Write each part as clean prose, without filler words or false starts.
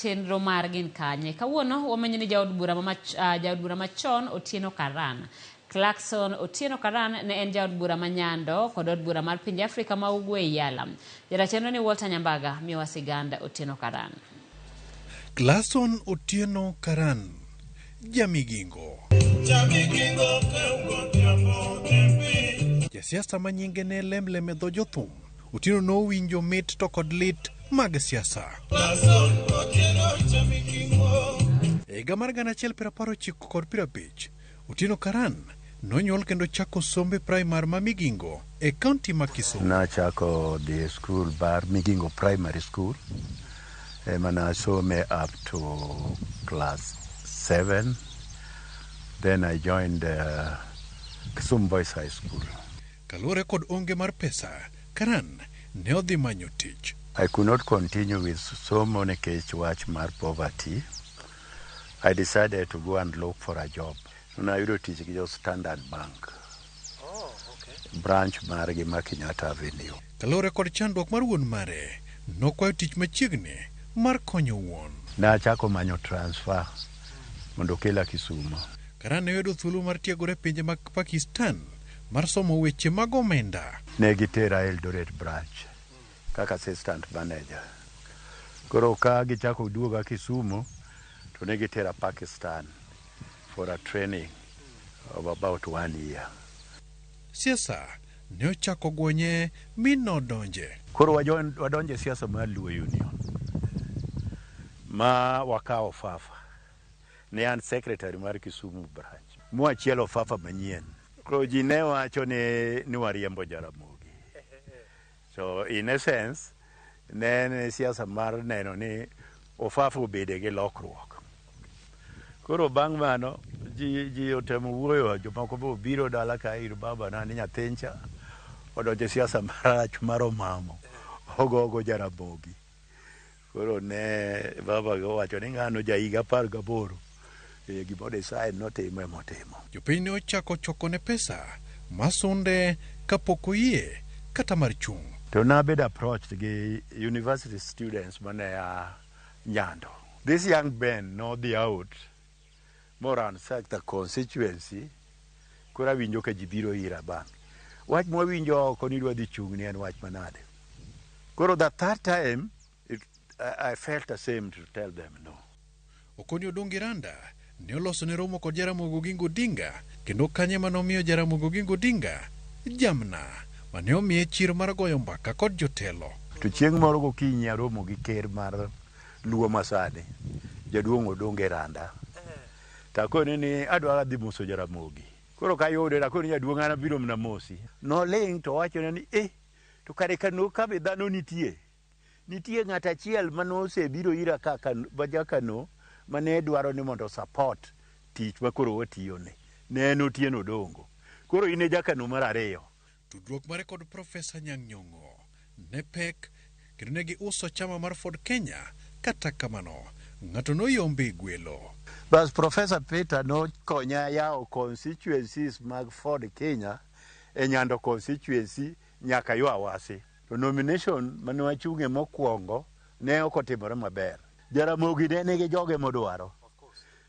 Chenro mar Gin Kanye? Kawuono wamenyo ni jaod bura ma jaod bura machon Otieno Karan. Clarkson Otieno Karan ne en jaod bura ma Nyando kod od bura mar pinje Afrika ma Ugwe Yala. Jata chenro ni Walter Nyambaga miyowa sigand Otieno Karan. Clarkson Otieno Karan, Jamigingo. Jasiasa ma nyinge ne lemlem e dho jothum, Otieno nowinjo mit to kod lit mag siasa. E higa mar 1950, Otieno Karan nonyuol kendo chako sombe primar ma Migingo e kaunti ma Kisumu. Nachako dhi e skul mar Migingo Primary School ema nasome up to class 7, then I joined Kisumu Boys High School. Kaluwore kod onge mar pesa, Karan ne odhi manyo tich. I could not continue with somo nikech wach mar poverty. I decided to go and look for a job. Nayudo tich gi jo Standard Bank. Branch margi ma Kenyatta Avenue. Kaluwore kod chandruok mar wuon mare, nokwayo tich machiegni mar konyo wuon. Nachako manyo transfer mondo okela Kisumu. Karan ne oyudo thuolo mar tiegore e pinje mag Pakistan mar somo weche mag omenda. Ne gitera Eldoret branch kaka assistant manager. Koro ka gichako duoga Kisumu to ne gitera Pakistan for a training of about 1 year. Siasa ne ochako gwonye mi nodonje. Koro wadonje siasa mar Luo Union ma wakawo Fafa. Ne an secretary mar Kisumu branch. Mwachielo Fafa manyien. Koro ji ne wacho ni wariembo Jaramogi. So in essence, ne en siasa mar neno ni Ofafa obede gi lokruok. Koro bang' mano, ji otemo wuoyo, jomoko be obiro dala ka ir baba na ni nyathincha odonjo e siasa marach mar omamo, ogogo Jaramogi. Koro ne baba owacho ni ng'ano ja higa 18, gima decide notimo emotimo. Jopiny ne ochako chokone pesa masunde kapok oyie kata mar chung'. To nabedo approached gi university students mane a Nyando. This young man nodhi out moransack the constituency. Koro awinjo ka ji biro ira bang'. Wach mwawinjo oko ni idwa dhi chung' ni en wach manade. Koro the third time I felt ashamed to tell them no. Okoni Odongi Randa ne oloso ne romo kod Jaramogi Oginga Odinga kendo kanye mane omiyo Jaramogi Oginga Odinga jamna mane omiye chir mar goyo mbaka kod jotelo. To chieng' moro gokinyi aromo gi ker mar Luo masani, jaduong' Odonge Randa. To akone ni adwa dhi moso Jaramogi. Koro kayude to akone ni jaduong' an abiro mana mosi. Noling' to owachona ni to kare Kano ka be dhano nitie. Nitie ng'at achiel mane osebiro ira ka Jakano mane dwaro ni mondo support tich ma koro watiyone. Ne en Otieno Odongo. Koro in e Jakano mar ariyo. Tudruok mare kod Profesa Anyang' Nyong'o ne pek kendo ne giuso chama mar Ford Kenya. Kata kamano, ng'ato noyombe e gwelo. Bas Profesa Peter nokonya yawo constituencies mag Ford Kenya e Nyando constituency nyaka yo Awasi. To nomination mane wachung'e mokwongo ne ok otimore maber. Jaramogi ne nigi joge modwaro.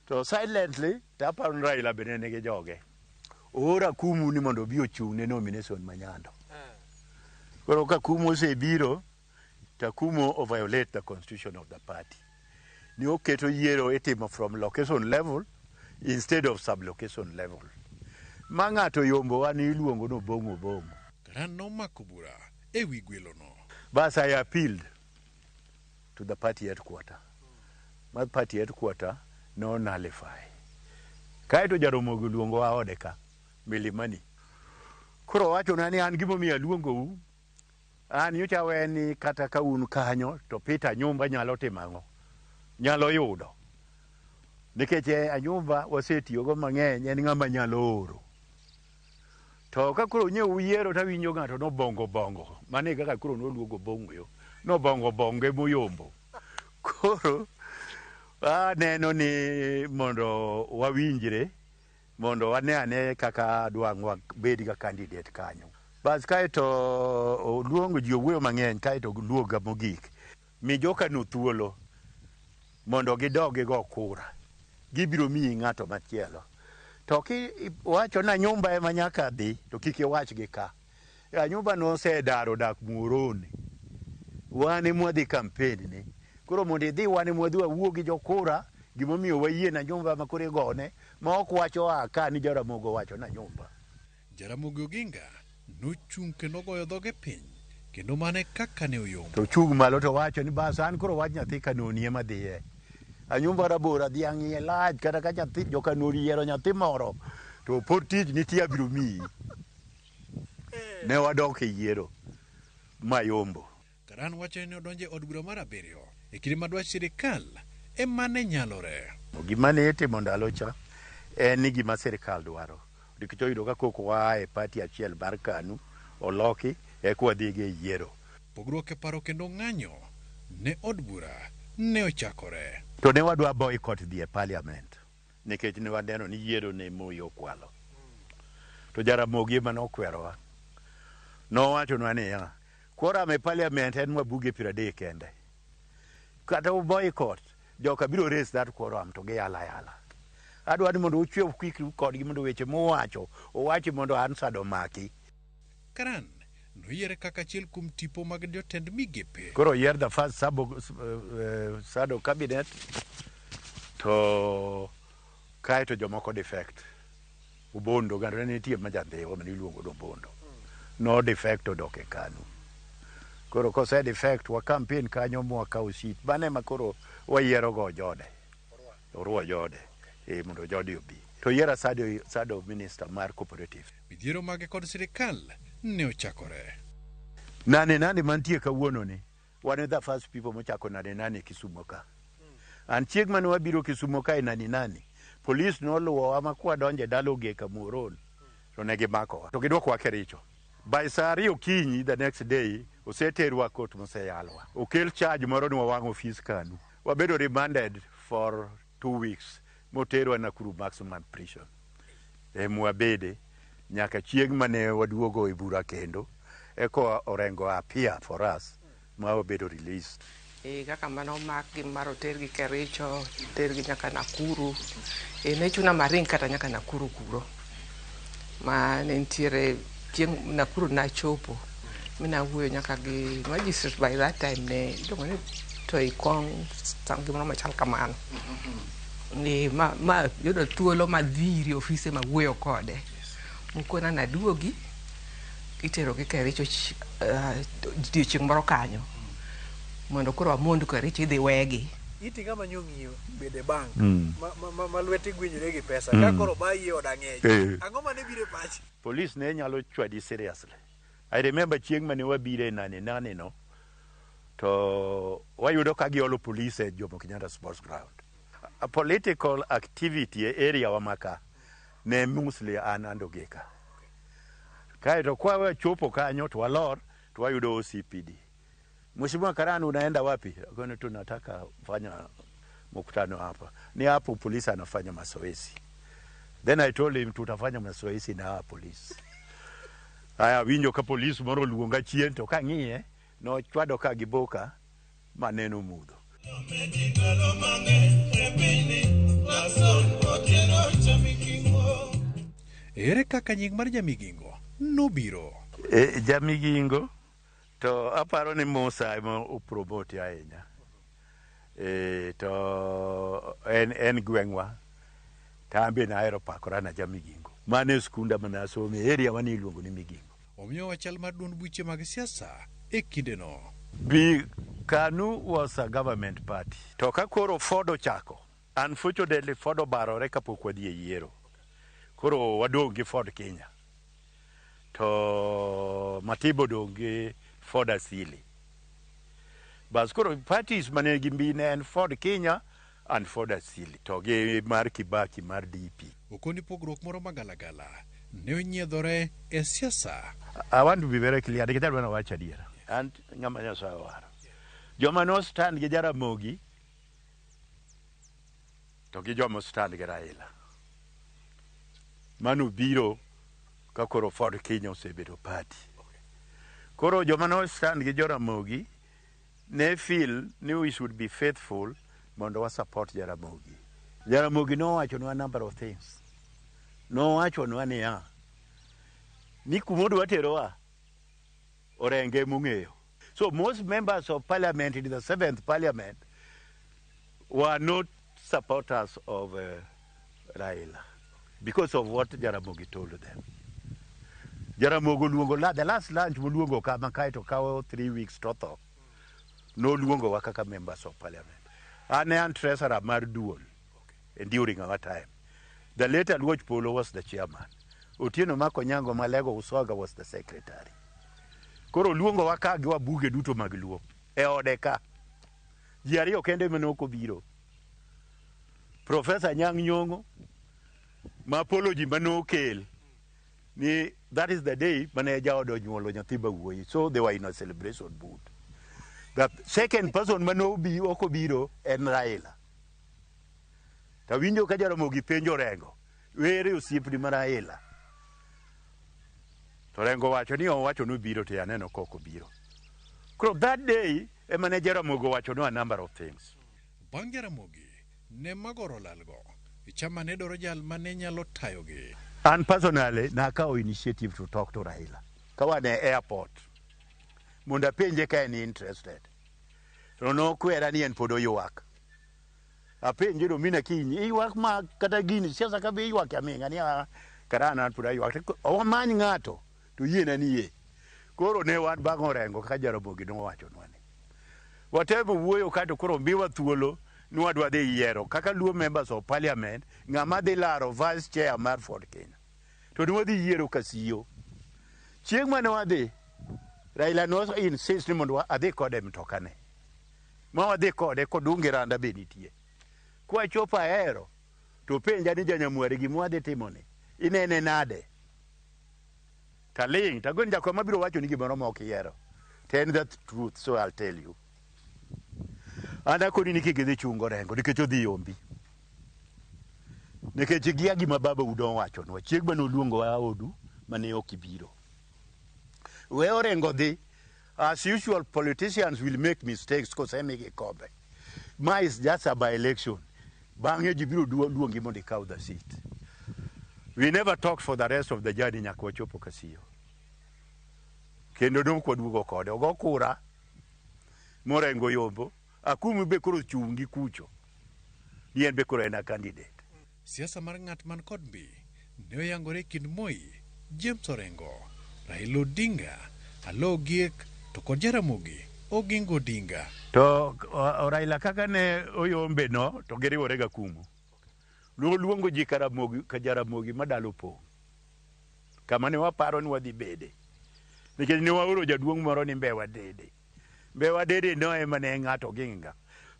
To silently, to aparo ni Raila be ne nigi joge. Oora Kumu ni mondo obi ochung' ne nomination ma Nyando. Koro ka Kumu osebiro, to Kumu o violate the constitution of the party. Ni oketo yiero itimo from location level instead of sub-location level. Ma ng'ato yombowa ni iluongo ni Obong'o Obong'o. Karan nomako bura e wi gwelono. Bas I appealed to the party headquarter. Ma party headquarter no nullify. Kaeto Jaramogi oluongowa ode ka, Milimani. Koro owachona ni an gimomiyo aluongou, an nyocha awe ni kata ka un kanyo to Peter Anyumba nyalo timo ang'o? Nyalo yudo. Nikech Anyumba wasetiyogo mang'eny, en ng'ama nyalo oro. To ka koro nye uyiero to awinjo ng'ato nobongo bongo. Mano e kaka koro noluongo Obong'o yo. Nobongo bonge moyombo. Koro aneno ni mondo wawinjre, mondo wane ane kaka dwang' wabed ga candidate kanyo. Bas kaeto oluongo ji owuoyo mang'eny kaeto oluoga mogik. Mi Jokano thuolo. Mondo gidog gigo kura. Gibiro miyi ng'ato machielo. To kiwacho na nyumba ema nyaka dhi, to kik iwach gi ka. Anyumba nosedar odak Muhoroni. Wan ema wadhi campaign ne. Koro mondo idhi wan ema wadhi wawuo gi jokura gimomiyo wayie na nyumba ma koro igone ma ok wach oa ka ni Jaramogi owacho na nyumba. Jaramogi Oginga nochung' kendo ogoyo dhoge piny kendo mano e kaka ne oyombo. To ochung' malo to owacho ni bas an koro wach nyathi Kanoni ema dhiye. Anyumba rabora dhiang' iye lach kata ka nyathi jokanoni yiero nyathi moro to pod tich nitie abiro miyi. Ne wadok e yiero mayombo. Karan wacho ni ne odonjo e od bura mar abiriyo e kinde ma dwach sirikal ema ne nyalore. Gima ne itimo ndalo cha en ni gima sirikal dwaro. Nikech oyudo ka koko waa e party achiel mar KANU oloki eka wadhi go e yiero. Pogruok e paro kendo ng'anyo ne od bura ne ochakore. To ne wadwa boycott dhi e parliament nikech ne waneno ni yiero ne Moi okwalo. To Jaramogi ema nokwerowa. Nowachonwa niya, quorum e parliament en wabunge 30 kende. Kata u boycott, joka biro raise that quorum to giyalo ayala. Adwa ni mondo uchiew quickly kodgi mondo weche muwacho owachi mondo Hansard omaki. Karan noyiere kaka achiel kuom tipo mag jotend migepe. Koro oyier the first shadow cabinet to kae to jomoko defect. Obondo ng'ato ne nitie ma jandhiwa mane iluongo ni Obondo. No defect odok e KANU. Koro kose defect wa campaign kanyo mwakawo seat. Mano ema koro wayiero go Ojode. Orwa Ojode. E mondo Ojode obi. To yiera shadow minister mar cooperative. Midhiero mage kod sirikal ne ochakore. Nane nane mantie kawuono ni wan e the first people mochako nane nane Kisumo ka. An chieng' mane wabiro Kisumo ka e nani nane, polis noluwowa ma kwadonjo e dala Ogeka Muhoroni to ne gimakowa. To gidwokowa Kericho. By saa 2 okinyi the next day oseterwa court moseyalwa. Okel charge moro ni wawang'o ofis KANU. Wabedo remanded for 2 weeks moterwa Nakuru Maximum Prison. Emwabede nyaka chieng' mane waduogo e bura kendo eko Orengo appear for us ma wabedo released. Kaka mano omakgi mar otergi Kericho, otergi nyaka Nakuru. Ne chuna maring kata nyaka Nakuru kuro. Ma ne nitiere chieng' Nakuru nachopo. Mi nawuoyo nyaka gi magistrate by that time ne iluongo ni Toikong, gimoro machal kamano. Ma yudo thuolo madhi ire ofise mawuoyo kode. Mokona naduogi iterogi Kericho odiochieng' moro kanyo. Mondo koro wamond Kericho idhi wegi. Iti ng'ama nyong'iyo bede bank ma lwete gwenyore gi pesa ka koro bayi e od ang'ech. Ang'o mane biro e pachi? Police ne nyalo chwadi seriously. I remember chieng' mane wabire e nane nane no to wayudo ka giolo police e Jomo Kenyatta Sports Ground. A political activity e area wa maka ne mostly an and Ogeka. Kaeto kwa wachopo kanyo to walor to wayudo OCPD. Mheshimiwa Karan, unaenda wapi? Akoni tunataka fanya mkutano hapa. Ni hapo polisi anafanya mazoezi. Then I told him tutafanya mazoezi na hawa polisi. Aya winjo ka polisi moro luonga chien to kang'iye nochwado ka giboka maneno mudho. Ere kaka nying mar Jamigingo nobiro? Jamigingo to aparo ni Musa ema opromote ahinya. To en gweng'wa. To an be nahero pakora na Jamigingo. Mano e skunda mane asome, area mane iluongo ni Migingo. Omiyowa chal mar duond buche mag siasa e kindeno. Bi KANU was a government party. To ka koro Ford ochako, unfortunately Ford obarore kapok wadhi e yiero. Koro wadong' gi Ford Kenya. To Matiba odong' gi Ford Asili. Bas koro parties mane gi mbi ne en Ford Kenya and Ford Asili. To gi mar Kibaki mar DP. Okoni pogruok moro magalagala ne onyiedhore e siasa. I want to be very clear, nikech adwa nawach adiera. An ng'ama Nyasaye owaro. Joma no stand gi Jaramogi to gi joma stand gi Raila. Mano biro ka koro Ford Kenya osebedo party. Koro joma no stand gi Jaramogi ne feel ni we should be faithful Mondo wa support Jaramogi. Jaramogi nowachonwa number of things. Nowachonwa niya, ni kumodwa terowa, Orengo emong'eyo. So most members of parliament in the seventh parliament were not supporters of Raila because of what Jaramogi told them. Jaramogi oluongo la, the last lunch moluongo kama kae to kawo 3 weeks to tho. Noluongowa kaka members of parliament. An an treasurer mar duol during our time. The late Aluoch Polo was the chairman. Otieno Makonyango Malego Usoga was the secretary. Koro luongowa ka gi wabuge duto mag Luo e ode ka. Ji ariyo kende mane ok obiro. Professor Anyang' Nyong'o ma apology mane okel ni that is the day mane jaode onyuolo nyathi ma wuoyi. So they were in a celebration mood. The second person mane ok obiro en Raila. Tawinjo ka Jaramogi penjo Orengo, were osiepni ma Raila? To Orengo wacho ni owacho ni obiro to aneno ka ok obiro. Koro that day ema ne Jaramogi owacho a number of things. Bang' Jaramogi ne magoro lalgo, chama ne dwaro jal mane nyalo tayogi. An personally nakawo initiative to talk to Raila. Ka wan e airport. Mondo apenje ka en interested. To nokwera ni en pod oywak. Apenje to mina kiny iywak ma kata gini siasa ka be iywak aming'a ni ah, kara an pod aywak. To Wamany ng'ato to yiena ni yie. Koro ne wan bang' Orengo kaka Jaramogi nowachonwa ni. Watemo wuoyo ka to koro miwa thuolo ni wadwa dhi yiero kaka Luo members of parliament ng'ama dhi laro vice chair mar Ford Kenya. To ne wadhi yiero Kasiyo. Chieng' mane wadhi, Raila no insist ni mondo adhi kode e mtokane. Ma wadhi kode kodungi randa be nitie. Kwachopo Ahero, to penja ni janyamware gima wadhi timoni, inene nade? Taling', tagoni jakoma biro wacho ni gimoro ma ok ihero. To en the truth, so I'll tell you. An akoni ni kik idhi chungo Orengo nikech odhi yombi. Nikech gia gima baba udo owachonwa, chieng' mane oluongowa odu mane ok ibiro. We Orengo dhi, as usual politicians will make mistakes kosemigi kombe. Ma is just a by election. Bang'e ji biro luongi mondo ikaw the seat. We never talked for the rest of the journey nyaka wachopo Kasiyo. Kendo dong kwaduogo kode. Ogo kura morengo yombo. Akumu be koro chung' gi kucho. Ni en be koro en a candidate. Siasa mar ng'at man kod mbi ne oyangore e kind Moi, James Orengo, Raila Odinga, Aloo Ogiek to kod Jaramogi Oginga Odinga. To Raila kaka ne oyombe no to giriwore ga kumu. Noluongo ji Karamogi, ka Jaramogi ma dala opong'. Kama ne waparo ni wadhi bede. Nikech ne waoro jaduong' moro ni Mbewa Dede. Mbewa Dede no ema ne ng'ato Oginga.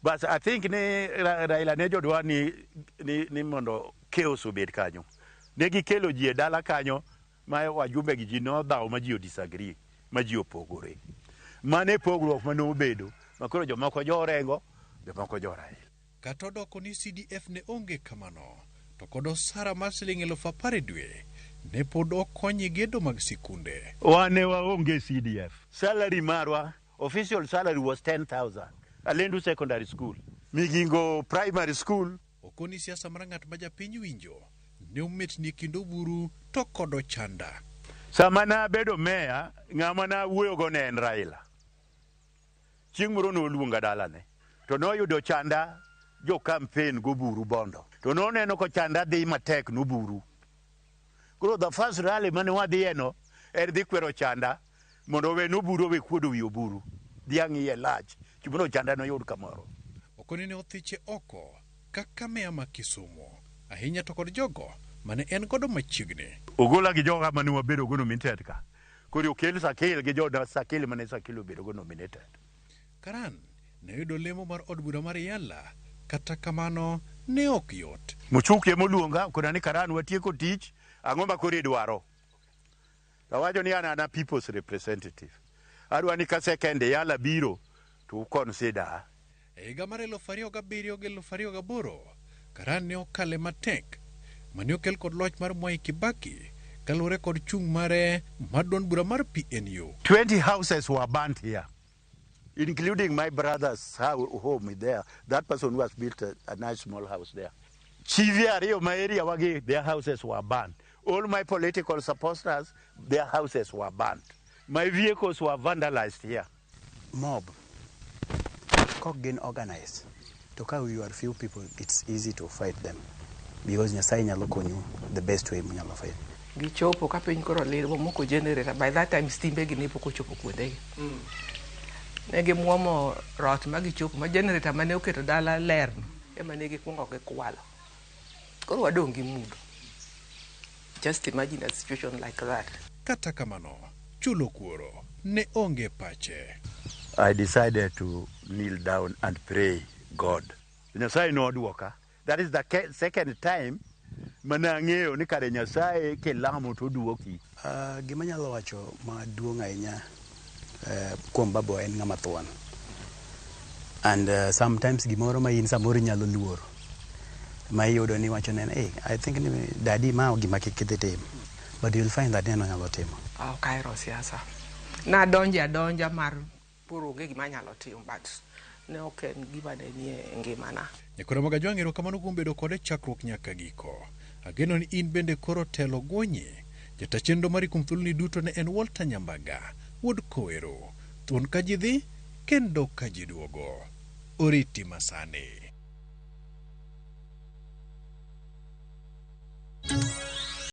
But I think ni Raila ne jodwa ni mondo chaos obed kanyo. Ne gikelo ji e dala kanyo ma wajumbe gi ji nodhawo ma ji o disagree, ma ji opogore. Mano e pogruok mane obedo ma koro jomoko jo Orengo, jomoko jo Raila. Kata odoko ni CDF ne onge kamano, to kod osara mar siling 10,000 e dwe ne pod okonyi gedo mag sikunde. Wan ne waonge CDF. Salary marwa, official salary was 10,000. Alendu Secondary School. Migingo Primary School. Okoni siasa mar ng'at ma japiny winjo ne ometni e kind Oburu to kod Ochanda. Sama nabedo meya, ng'ama nawuoyogo ne en Raila. Chieng' moro noluonga dalane. To noyudo Ochanda jo campaign goburu Bondo. To noneno kochanda dhi matek noburu. Koro the first rally mane wadhiye no, en dhi kwero Ochanda mondo owe noburu owe kuodo wi Oburu. Dhiang' iye lach. Chuno Ochanda noyud kamoro. Okoni ne othiche oko kaka meya ma Kisumu, ahinya to kod jogo mane en godo machiegni. Ogola gi joga mane wabedo go nominated ka. Koro okel Sakil gi joda Sakil mane Sakil obedo go nominated. Karan ne oyudo lemo mar od bura mar Yala, kata kamano ne ok yot. Muchuki emoluonga okona ni Karan watieko tich, ang'o ma koro idwaro? Awacho ni an an a people's representative. Adwa ni ka second Yala biro to consider. E higa mar 2007 gi 2008, Karan ne okale matek mane okel kod loch mar Mwai Kibaki kaluwore kod chung' mare mar duond bura mar PNU. 20 houses were burnt here. Including my brother's home there. That person who has built a nice small house there. Chiefs ariyo ma area wagi, their houses were burned. All my political supporters, their houses were burned. My vehicles were vandalized here. Mob kok gin organized to ka you are few people, it's easy to fight them because Nyasaye nyalo konyu the best way munyalo fight. Gichopo ka piny koro lil, momoko generator. By that time stimbe gi ne pok ochopo kuondegi. Ne gimuomo rot ma gichopo ma generator mane oketo dala ler no ema ne gikwongo gikwalo. Koro wadong' gi mudho. Just imagine a situation like that. Kata kamano, chulo kuoro ne onge pache. I decided to kneel down and pray God. Nyasaye nodwoka. That is the second time mane ang'eyo ni kare Nyasaye kilamo to oduoki. Gima anyalo wacho maduong' ahinya kuom babawa, en ng'ama thuon and sometimes gimoro ma in samoro inyalo luoro ma iyudo ni iwacho ne, "Hey, I think ni daddy, ma gima kik idhi tim," but you'll find that en onyalo timo. Ok ahero siasa. Nadonje adonja mar koro onge gima anyalo timo, but ne ok en gima ne nie ngimana. Nyakora mag Ajwang', erokamano kuom bedo kode chakruok nyaka giko. Ageno ni in bende koro telo gwonyi. Jata chenro mari kuom thuoloni duto ne en Walter Nyambaga, wuod Kowero. Thuon ka ji dhi, kendo ka ji duogo. Oriti masani.